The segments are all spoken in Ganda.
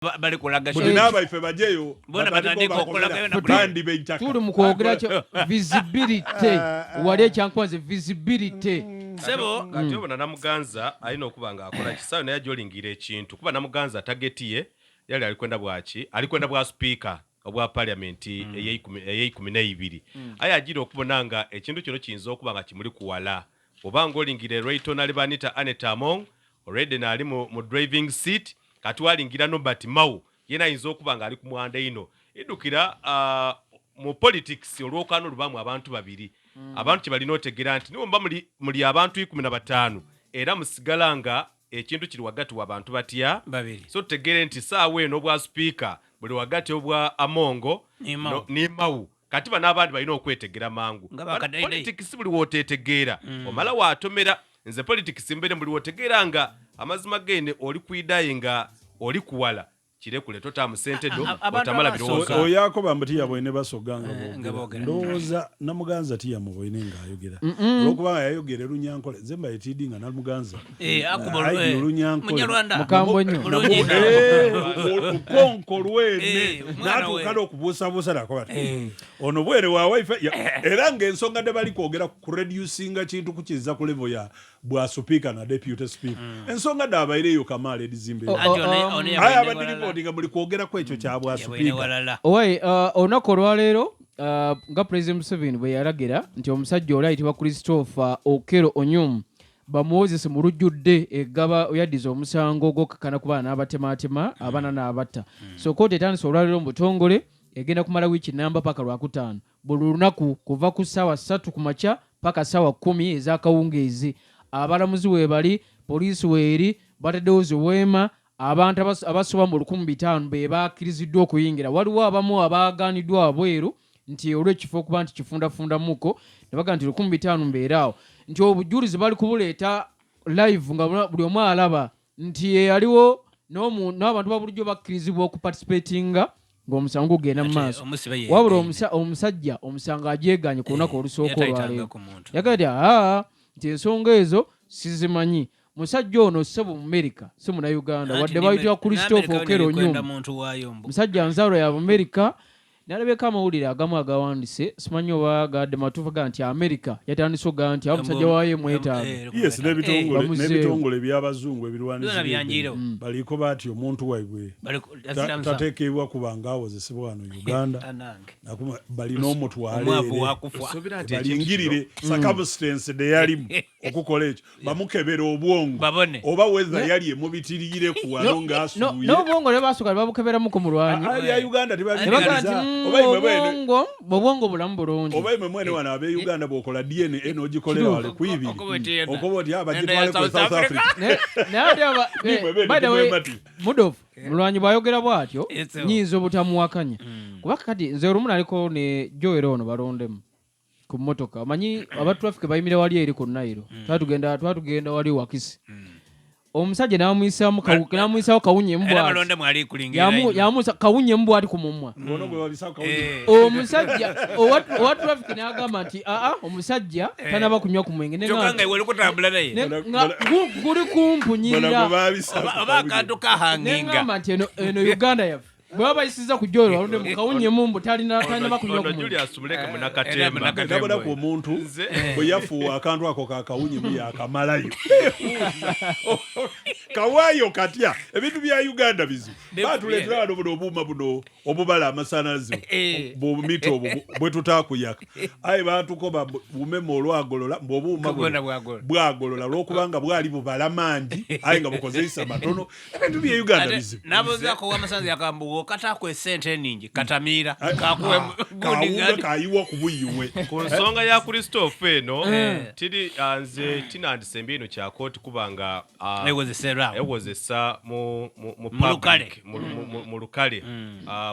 Bali kulaga Buli n'abaife bajeyo. Bona batandike batandike obakomera, okulagayo na bandi b'eitaka. Tuli mu kwogera kyo visibility, wali ekyankwanze visibility. Sebo. Kati obona Namuganza alina okuba nga akola kisaawe, naye ajolingira ekintu, kuba Namuganza tageti ye yali alikwenda bwaki, alikwenda bwa sipiika obwa parliament eyeikumi n'eibiri, aye agira okubona nga ekintu kino kiyinza okuba nga kimuli kuwala, oba nga olingire Right Honorable Anita Anet Among already naali mu driving seat. Kati walingira Norbert Mao, yena ayinza okuba nga ali ku mwanda ino. Idukira mu politics olwokano lubamu abantu babiri. Abantu kye balina otegera nti niwe muba muli abantu 15, era musigala nga ekintu kiri wagati w'abantu batya? Babiri. So tutegere nti saawa eno obwa sipiika buli wagati obwa Amongo Ni Mao. Ni Mao. Kati bano abandi balina okwetegera mangu. Nga bakadaidai. Politics buli wotetegeera omala watomera. Nze politics mbere buli wotegeera nga amazima gene oli kuidaye nga oli kuwala, kirekule, totaamu sente do Abantu otamala abasooka. birowoozo. Oyo akoba mbu tiyaboine Basoga nga nga boogera. boogera. Ndowooza Namuganza tiyamuboine ng'ayogera, olwokubanga yayogera Elunyankole. Nze mbaye tidi nga Namuganza Akuba aidi Olunyankole. Munyarwanda. Mukambwe nnyo. Mulungi. Olukonko lwene Omwana n'atuuka we. n'okubuusabuusa nakoba ti ono bwere wa waife era ng'ensonga de bali kwogera ku reducinga kintu kukiza ku level ya bwa speaker na deputy speaker, ensonga dabaireyo kamaala edizimba. Anti ono Aye yaboine abadde walala. ripoti nga muli kwogeraku ekyo kya bwa Yaboine speaker. walala. Owaye, olunaku olwaleero, nga President Museveni bwe yalagira nti omusajja oli ayitibwa Christopher Okero Onyum bamuwozese mu lujjudde egaba oyaddiza omusango ogw'okukakkana ku baana n'abatematema abaana n'abatta. So kooti etandise olwaleero mu butongole, egenda kumala wiiki namba paka Lwakutaano, buli lunaku kuva ku ssaawa 3 ku makya paka ssaawa 10 ez'akawungeezi. Abalamuzi weebali, poliisi weeri, bataddewo ziweema. Abantu abasoba mu 1500 be bakkiriziddwa okuyingira. Waliwo abamu abagaaniddwa wabweru nti olw'ekifo okuba nti kifundafundamuko, ne bagaa nti 1500 mbeeraawo, nti obujulizi bali kubuleeta live nga buli omu alaba nti eyaliwo n'abantu ba bulijjo bakkirizibwa okuparticipatinga ng'omusango gugenda mu Ate maaso. omusibe ye Wabula yegaine. omusajja omusango agyeganye ku lunaku olusooka Yatayitanga olwaleero. ku muntu. Yagamba nti aa, nti ensonga ezo sizimanyi. Musajja ono ssebo mu Amerika, si Munauganda. Anti Wadde bayitibwa Christopher n'Amerika Okero yona erikwenda Onyum, muntu waayo mbu. musajja nzaalwa ya Amerika. Nalabeko amawulire agamu agawandise, simanyi oba gadde matuufu, ga nti Amerika yatandise okugaa nti awo musajja waayo emwetaaga. Yes, n'ebitongole Bamuzeewo. N'ebitongole ebyabazungu ebirwanisa Byona byanjiirewo. baliko baati omuntu waibwe tateekebwa kuba nga awozesebwa wano Uganda. Anange. Balina omutwalo Omwavu ere wakufa. Nsuubira nti ekintu balingirire circumstance de yalimu okukola ekyo, bamukebera obwongo Babone. oba whether yali emubitiriire ku wano ng'asuuye. N'obwongo ne basooka ne babukeberamuko mulwanyi. Ah, ya Uganda Ne bagaa nti tebabikiriza. Oba imwe bwene obwongo obwongo bulamu bulungi. Oba imwe mwene wano ab'e Uganda bw'okola DNA n'ogikolera wale ku ibiri, Okuba oti yena. okoba oti Enda bagitwale ya ku South South Africa. Africa. Naye ate Nimwe bene by the way, timwemati. Mudofu mulwanyi bw'ayogera bw'atyo, Yes, sir. nyinza obutamuwakanya, kuba kati nze olumu naliko ne Joel ono balondemu ku mmotoka. Omanyi aba traffic bayimirira wali eri ku Nairo, twatugenda wali Wakisi, omusajja n'amuyisaamu kawunyemu Era bw'ati. balonde mwali kulingira ino. Yamusa kawunyemu bw'ati ku mumwa. Ono gwe babisa kawunyi. Omusajja owa traffic n'agamba nti aa, omusajja tanaba kunywa ku mwenge. Ne Kyokka nga nga iwe oli kutambula naye. Nga guli Bona gwe kumpunyirira. babisa Oba akantu kahanginga. Neŋŋamba nti eno Uganda yaffe, bwe baba bayisiza ku Joel walonde mu kawunyemu mbu talina kunywa Ono ku mwenge. Julius muleke Era munakatemba. munakatemba. Ndabona ku omuntu bwe yafuuwa akantu ako kakawunyimu yakamalayo kawaayo katya. Ebintu bya Uganda bizibu. Batuleetera wano buno obuuma buno obubala amasanyalaze, bumita obwo bwe tutakuyaka, aye batukoba bumema olwagolola mbu obuuma Kubona buno bwagolola. bwagolola lwokubanga bwali bubala mangi, aye nga bukozesa matono. Ebintu bye Uganda bizibu. Nabuzaako wamasanzi yakamba okataako esente eningi katamiira kakuwe gundi. Kawuga kayiwa ku buyiwe. Ku nsonga ya Christophe eno, tiri nze tinandisembye eno kyakooti kubanga Ewozeserawo. Ewozesa mu Mu lukale. public, mu lukale.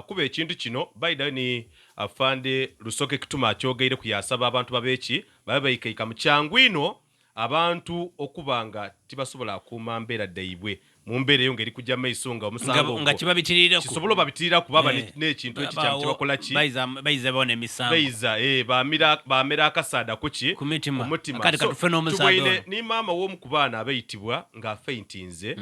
Kuba ekintu kino baida ni afande Lusoke Kituma akyogeire ku yasaba abantu babeeki babe baikaika mu kyangu ino abantu okuba nga tibasobola kuuma mbeera ddaibwe. Mu mbeera eyo ng'eri kujja maiso nga omusango nga ogwo kibabitirirako. Kisobola obabitirira kubaba n'ekintu ekikyamu Bawo- kyebakola ki. Bayiza bona emisango. Beiza bamira akasaada kuki? Ku mitima. Ku mutima. Kati katufe n'omusaada tubweine ono. ni maama w'omu ku baana abeeyitibwa ng'afeintinze,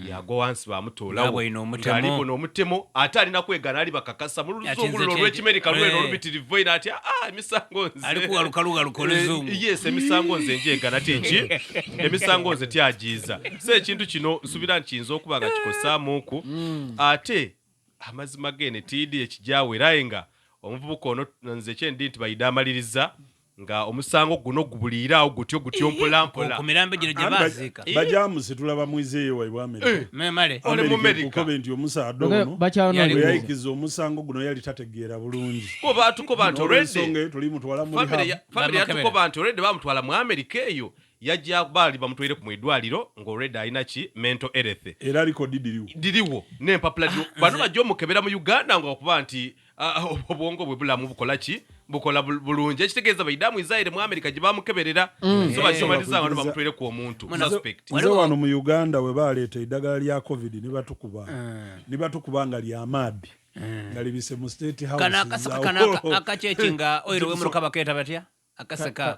yagwa wansi, bamutoolawo. Ng'abwine omutemo. Ng'alibona omutemo, ate alina kwegana ali bakakasa mu Ati luzungu nze luno olw'ekimerika lweno olubitirivu eno, ati emisango nze Ali kugalukalugaluka oluzungu. Yes, emisango nze njegana tinki, emisango nze tyagiiza. So ekintu kino nsubira nti kiyinza okuba nga kikosaamuuku, ate amazima gene tiidi ekijaweraye nga omuvubuka ono nze kyendi nti bayide amaliriza nga omusango guno gubuliiraawo gutyo gutyo mpolampola. Ku mirambo gino gye Anti baziika. Bajamusitula bamwizeeyo waibwe Amerika. Memale. Oli mu America. Kukobe nti omusaadde ono bwe Bakyanoonya. yayikiza omusango guno yali tategeera bulungi. Ko baatukoba nti already N'olwensonga eyo tulimutwala mu family rehab. family Bamukebera. yatukoba nti already bamutwala mu America eyo, yajja baali bamutwaire ku mwidwaliro nga already alina ki mental health. Era likodi diriwo. Diriwo n'empapula diriwo, bano bajja omukebera mu Uganda nga okuba nti obwongo bwe bulamu bukola ki, bukola bulungi, ekitegeeza baiddamu Israel mu America gye bamukeberera. So bakimaliza nga bamutwire ku omuntu suspect. Nze wano mu Uganda we baleeta eddagala lya COVID ne batukuba nga lya maadi nga libise mu State House. Kano akasaka kano akaceci nga oiro wemuruka bakeeta batya akaseka?